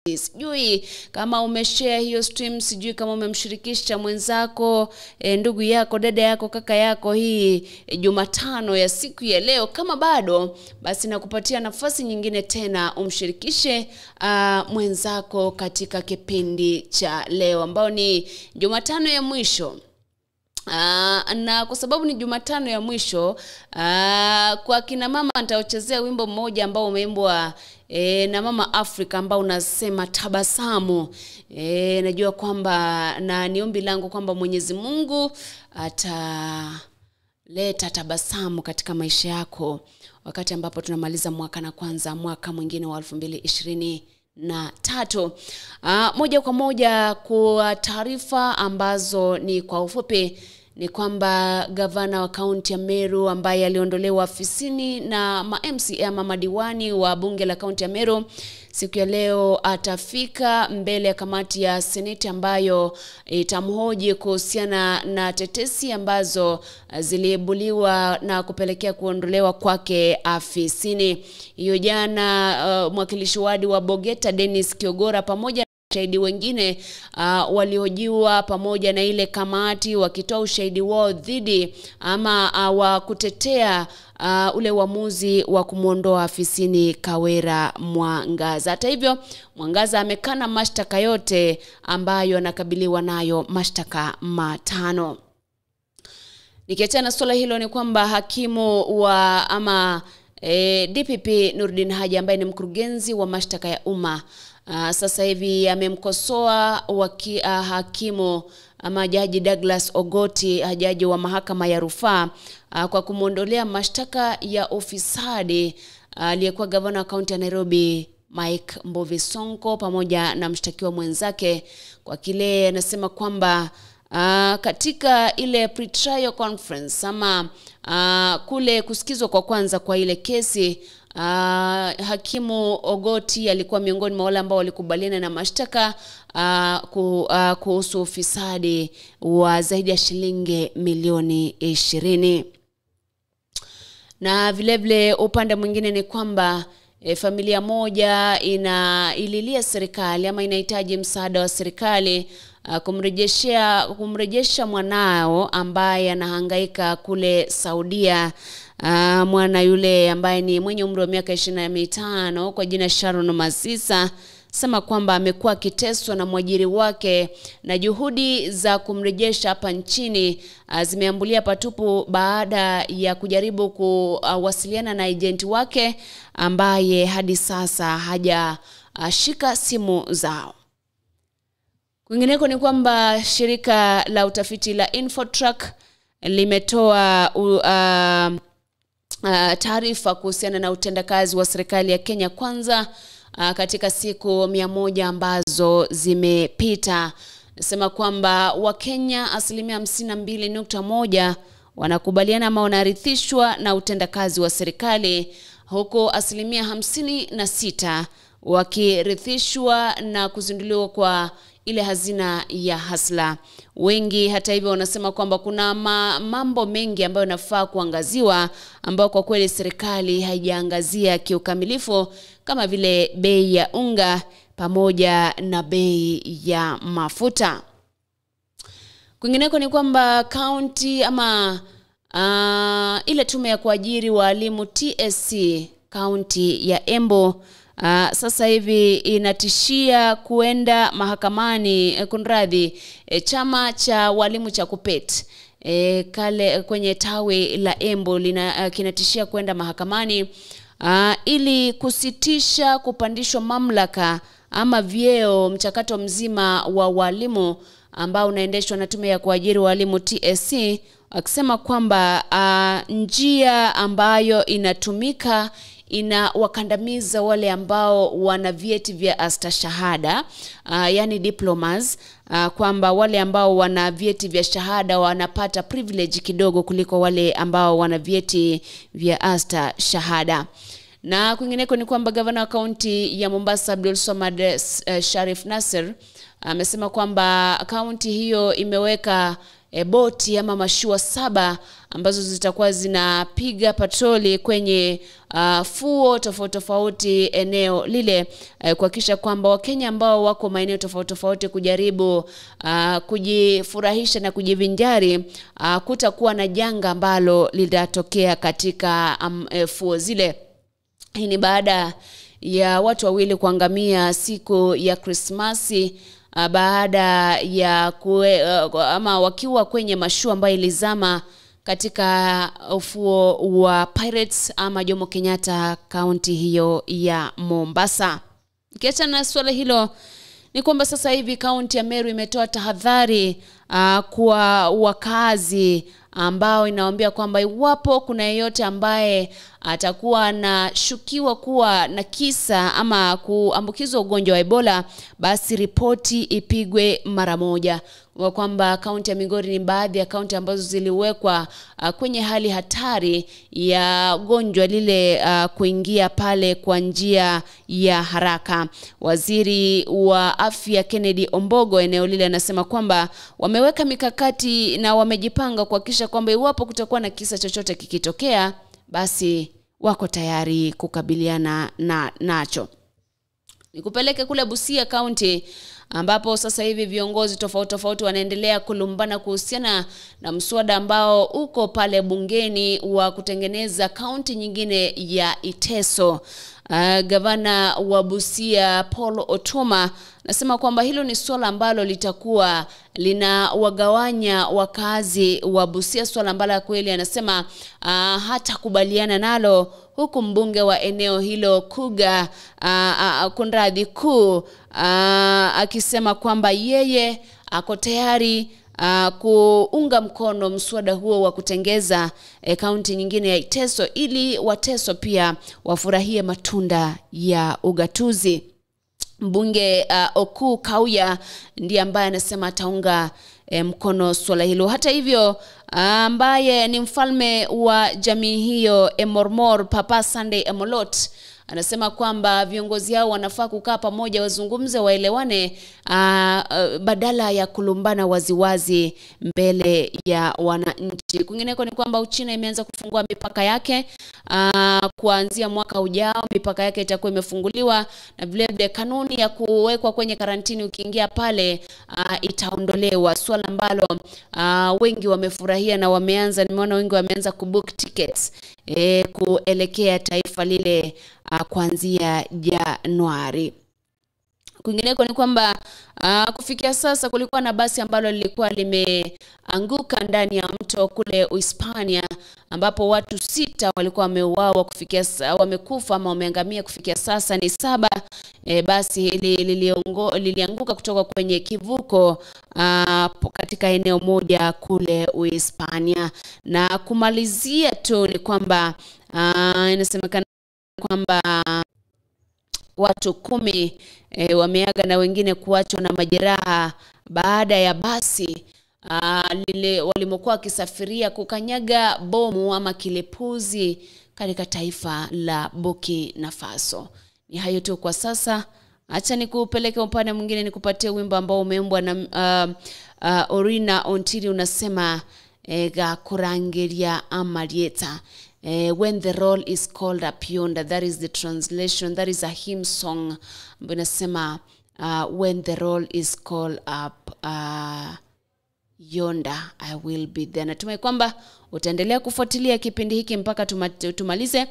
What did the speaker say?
Sijui kama umeshare hiyo stream, sijui kama umemshirikisha mwenzako, ndugu yako, dada yako, kaka yako hii Jumatano ya siku ya leo. Kama bado, basi nakupatia nafasi nyingine tena umshirikishe mwenzako katika kipindi cha leo ambao ni Jumatano ya mwisho. Na kwa sababu ni Jumatano ya mwisho, kwa kina mama nitauchezea wimbo mmoja ambao umeimbwa na Mama Afrika ambao unasema tabasamu. Najua kwamba na ni ombi langu kwamba Mwenyezi Mungu ataleta tabasamu katika maisha yako wakati ambapo tunamaliza mwaka na kwanza mwaka mwingine wa 2023. Moja kwa moja kwa taarifa ambazo ni kwa ufupi ni kwamba gavana wa kaunti ya Meru ambaye aliondolewa afisini na ma MCA ama madiwani wa bunge la kaunti ya Meru siku ya leo atafika mbele ya kamati ya seneti ambayo itamhoji kuhusiana na tetesi ambazo ziliibuliwa na kupelekea kuondolewa kwake afisini. Hiyo jana mwakilishi wadi wa Bogeta Dennis Kiogora pamoja shahidi wengine waliojiwa pamoja na ile kamati wakitoa ushahidi wao dhidi ama wa kutetea ule uamuzi wa kumuondoa afisini Kawira Mwangaza. Hata hivyo, Mwangaza amekana mashtaka yote ambayo anakabiliwa nayo, mashtaka 5. Nikiachana na swala hilo ni kwamba hakimu wa ama DPP Nurdin Haji ambaye ni mkurugenzi wa mashtaka ya umma sasa hivi amemkosoa hakimu ama jaji Douglas Ogoti, jaji wa mahakama ya rufaa, kwa kumuondolea mashtaka ya ufisadi aliyekuwa gavana wa kaunti ya Nairobi Mike Mbuvi Sonko pamoja na mshtakiwa mwenzake kwa kile anasema kwamba katika ile pre-trial conference ama kule kusikizwa kwa kwanza kwa ile kesi, hakimu Ogoti alikuwa miongoni mwa wale ambao walikubaliana na mashtaka kuhusu ufisadi wa zaidi ya shilingi milioni 20. Na vile vile upande mwingine ni kwamba familia moja inaililia serikali ama inahitaji msaada wa serikali kumrejesha mwanao ambaye anahangaika kule Saudia. Mwana yule ambaye ni mwenye umri wa miaka 25 kwa jina Sharon Masisa sema kwamba amekuwa akiteswa na mwajiri wake na juhudi za kumrejesha hapa nchini zimeambulia patupu baada ya kujaribu kuwasiliana na agent wake ambaye hadi sasa hajashika simu zao. Kwingineko ni kwamba shirika la utafiti la Infotrack limetoa taarifa kuhusiana na utendakazi wa serikali ya Kenya Kwanza katika siku 100 ambazo zimepita. Nasema kwamba Wakenya 52.1% wanakubaliana ama wanarithishwa na utendakazi wa serikali, huku 56% wakirithishwa na kuzinduliwa kwa ile hazina ya hasla. Wengi hata hivyo wanasema kwamba kuna mambo mengi ambayo yanafaa kuangaziwa ambayo kwa kweli serikali haijaangazia kiukamilifu, kama vile bei ya unga pamoja na bei ya mafuta. Kwingineko ni kwamba county ama ile tume ya kuajiri walimu TSC county ya Embu sasa hivi inatishia kuenda mahakamani, kunradhi, chama cha walimu cha KUPPET kale kwenye tawi la Embu kinatishia kuenda mahakamani ili kusitisha kupandishwa mamlaka ama vyeo mchakato mzima wa walimu ambao unaendeshwa na tume ya kuajiri walimu TSC, akisema kwamba njia ambayo inatumika inawakandamiza wale ambao wana vyeti vya astashahada, yani diplomas, kwamba wale ambao wana vyeti vya shahada wanapata privilege kidogo kuliko wale ambao wana vyeti vya astashahada. Na kwingineko ni kwamba gavana wa kaunti ya Mombasa Abdul Somad Sharif Nasir amesema kwamba kaunti hiyo imeweka boti ama mashua 7 ambazo zitakuwa zinapiga patroli kwenye fuo tofauti tofauti eneo lile, kuhakikisha kwamba Wakenya ambao wako maeneo tofauti tofauti kujaribu kujifurahisha na kujivinjari, kutakuwa na janga ambalo litatokea katika fuo zile. Hii ni baada ya watu wawili kuangamia siku ya Krismasi baada ya ama wakiwa kwenye mashua ambayo ilizama katika ufuo wa Pirates ama Jomo Kenyatta, kaunti hiyo ya Mombasa. Kiacha na swala hilo, ni kwamba sasa hivi kaunti ya Meru imetoa tahadhari kwa wakazi ambao inawaambia kwamba iwapo kuna yeyote ambaye atakuwa anashukiwa kuwa na kisa ama kuambukizwa ugonjwa wa Ebola, basi ripoti ipigwe mara moja. Kwa kwamba kaunti ya Migori ni baadhi ya kaunti ambazo ziliwekwa kwenye hali hatari ya gonjwa lile kuingia pale kwa njia ya haraka. Waziri wa Afya Kennedy Ombogo eneo lile anasema kwamba wameweka mikakati na wamejipanga kuhakikisha kwamba iwapo kutakuwa na kisa chochote kikitokea, basi wako tayari kukabiliana na nacho. Nikupeleke kule Busia County ambapo sasa hivi viongozi tofauti tofauti wanaendelea kulumbana kuhusiana na mswada ambao uko pale bungeni wa kutengeneza kaunti nyingine ya Iteso. Gavana wa Busia Paul Otoma nasema kwamba hilo ni swala ambalo litakuwa linawagawanya wakazi wa Busia, swala ambalo kweli anasema hatakubaliana nalo, huku mbunge wa eneo hilo Kuga Kunradhi Kuu akisema kwamba yeye ako tayari kuunga mkono mswada huo wa kutengeza kaunti nyingine ya Iteso ili Wateso pia wafurahie matunda ya ugatuzi. Mbunge Oku Kauya ndiye ambaye anasema ataunga mkono swala hilo. Hata hivyo, ambaye ni mfalme wa jamii hiyo Emormor Papa Sunday Emolot anasema kwamba viongozi hao wanafaa kukaa pamoja, wazungumze, waelewane, badala ya kulumbana waziwazi mbele ya wananchi. Kwingineko ni kwamba Uchina imeanza kufungua mipaka yake kuanzia mwaka ujao mipaka yake itakuwa imefunguliwa, na vile vile kanuni ya kuwekwa kwenye karantini ukiingia pale itaondolewa, swala ambalo wengi wamefurahia na wameanza, nimeona wengi wameanza kubook tickets kuelekea taifa lile kuanzia Januari. Kwingineko ni kwamba kufikia sasa kulikuwa na basi ambalo lilikuwa limeanguka ndani ya mto kule Uhispania, ambapo watu 6 walikuwa wameuawa kufikia, wamekufa ama wameangamia kufikia sasa ni 7. Basi hili lilianguka kutoka kwenye kivuko katika eneo moja kule Uhispania. Na kumalizia tu ni kwamba inasemekana kwamba watu 10 wameaga na wengine kuachwa na majeraha baada ya basi lile walimokuwa wakisafiria kukanyaga bomu ama kilipuzi katika taifa la Burkina Faso. Ni hayo tu kwa sasa. Acha nikupeleke upande mwingine nikupatie wimbo ambao umeimbwa na Orina Ontiri, unasema Gakurangeria Amarieta. When the roll is called up yonder, that is the translation, that is a hymn song ambayo inasema when the roll is called up yonder, I will be there. Natumai kwamba utaendelea kufuatilia kipindi hiki mpaka tumalize.